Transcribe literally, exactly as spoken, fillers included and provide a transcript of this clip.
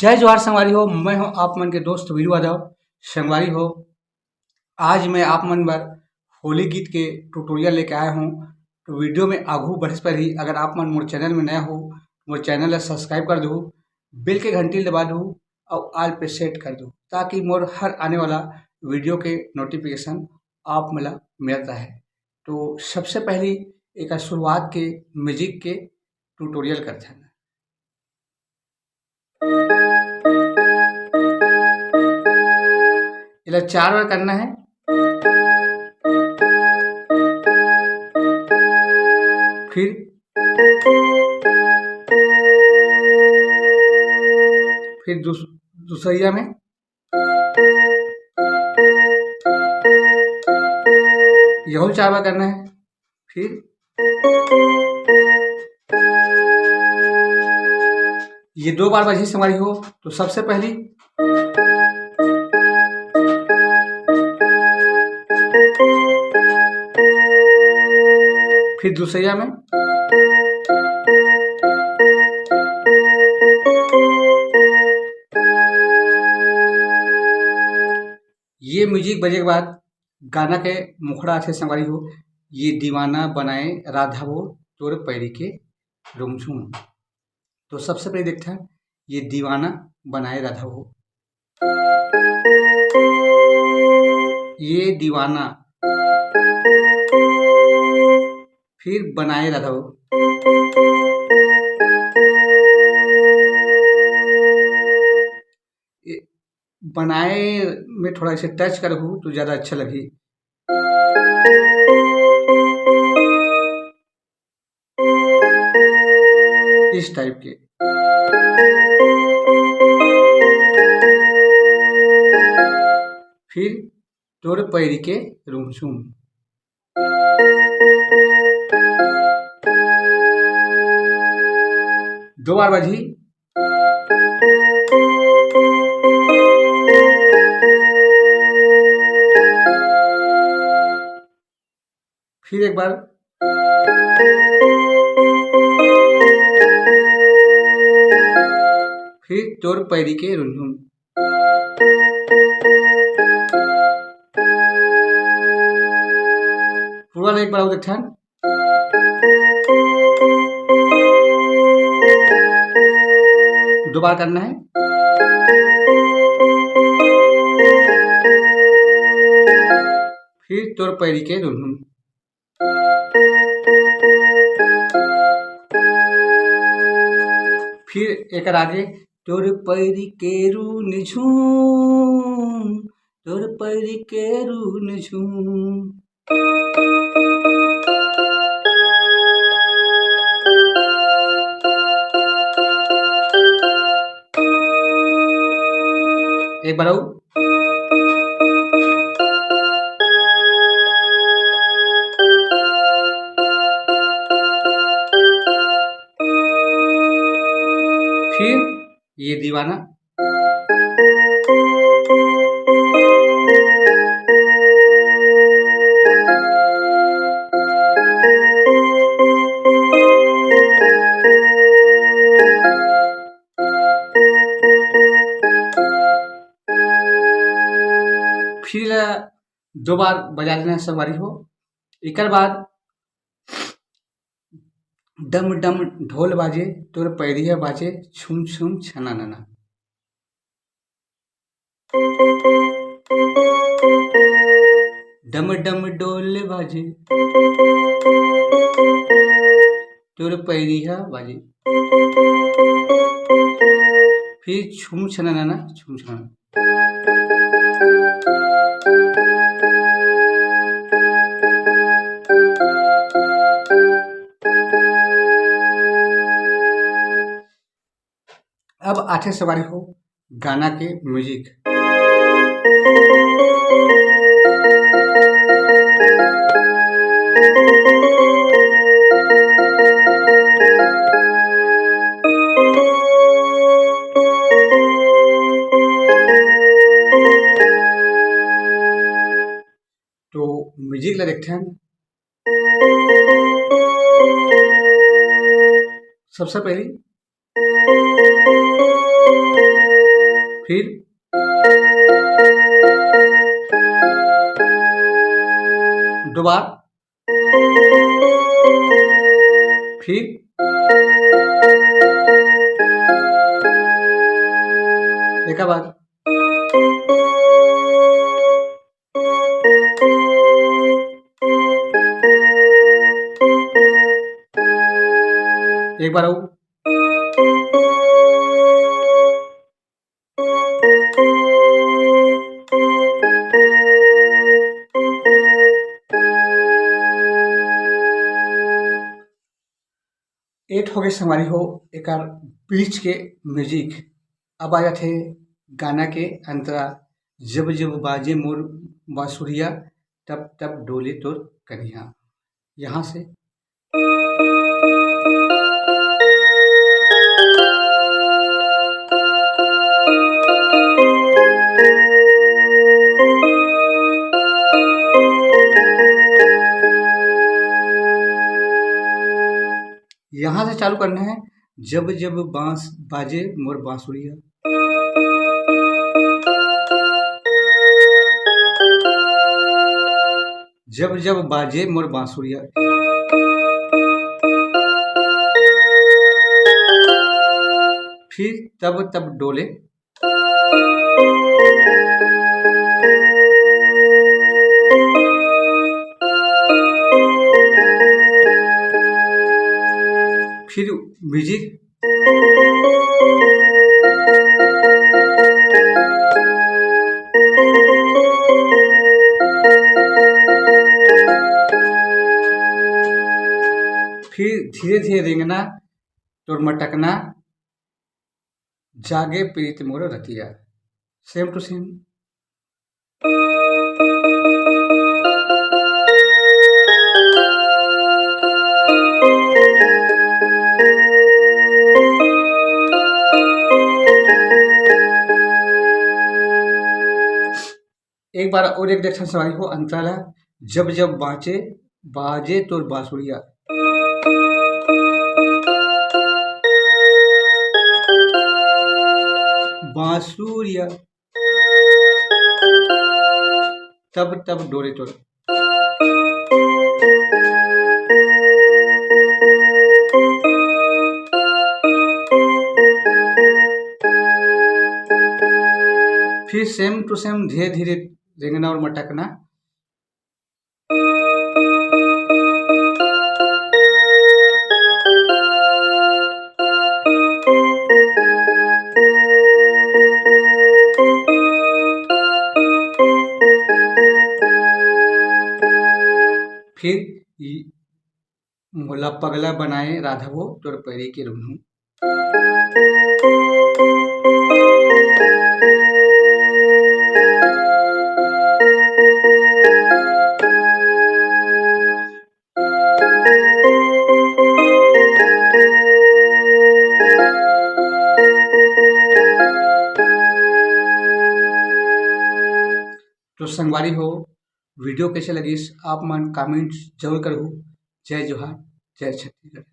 जय जोहार संगवारी हो, मैं हूं आप मन के दोस्त वीरू यादव। संगवारी हो, आज मैं आप मन बर होली गीत के ट्यूटोरियल लेके आया हूं। तो वीडियो में आगू बढ़े से पहले अगर आप मन मोर चैनल में नया हो, मोर चैनल ला सब्सक्राइब कर दू, बेल के घंटी दबा दू और ऑल पे सेट कर दू, ताकि मोर हर आने वाला वीडियो के नोटिफिकेशन आप मन ला मिलत रहे। तो सबसे पहली एक शुरुआत के म्यूजिक के ट्यूटोरियल करथन। एला चार बार करना है। फिर फिर दूस-, दूसरिया में यहो चार बार करना है। फिर ये दो बार बजही संगवारी हो, तो सबसे पहली, फिर दूसरिया में, ये म्यूजिक बजे के बाद गाना के मुखड़ा आथे संगवारी हो, ये दीवाना बनाए राधा वो तोर पैरी के रुमझुम। तो सबसे पहले देखते हैं, ये दीवाना बनाए राधा वो, ये दीवाना, फिर बनाए राधा वो, ये बनाए में थोड़ा इसे टच करहू तो ज्यादा अच्छा लगही। इस टाइप के। फिर तोर पैरी के रुमझुम। दो बार बजही। फिर एक बार, फिर तोर पैरी के रुमझुम। पूरा एक बार और एक ठन। दो बार करना है। फिर तोर पैरी के रुमझुम। फिर एक आगे, तोर पैरी के रुमझुम, तोर पैरी के रुमझुम। एक बार और। फिर ये दीवाना। फिर दो बार बजा लेना है संगवारी हो। एकर बाद डम डम ढोल बाजे, तोर पैरिया बाजे, छुम छुम छना नना। डम डम ढोल बाजे, तोर पैरिया बाजे। फिर छुम छना नना, छुम छना नना। अब आथे संगवारी हो गाना के म्यूजिक। तो म्यूजिक ला देखते हैं। सबसे पहली फिर दो बार, फिर एक बार। एक बार और। एट हो गए संगवारी हो, एकर बीच के म्यूजिक। अब आ जाथे गाना के अंतरा, जब जब बाजे मोर बांसुरिया, तब तब डोले तोर कनिहा। यहाँ से यहाँ से चालू करना है, जब जब बांस बाजे मोर बांसुरिया। जब जब बाजे मोर बांसुरिया, फिर तब तब डोले। फिर म्यूजिक। फिर धीरे धीरे रेंगना, तोर मटकना, जागे प्रीत मोर रतिया। Same to same। एक बार और एक देख संगवारी हो, अंतरा ला। जब जब बाजे, बाजे तोर बांसुरिया। बांसुरिया। तब तब डोले तोर। फिर same to same धीरे धीरे रेंगना और मटकना। फिर ई मोला पगला बनाए राधा वो तोर पैरी के रुन्हू। तो संगवारी हो, video कैसे लगिस, आप मन comment जरूर करहू। जय जोहार, जय छत्तीसगढ़।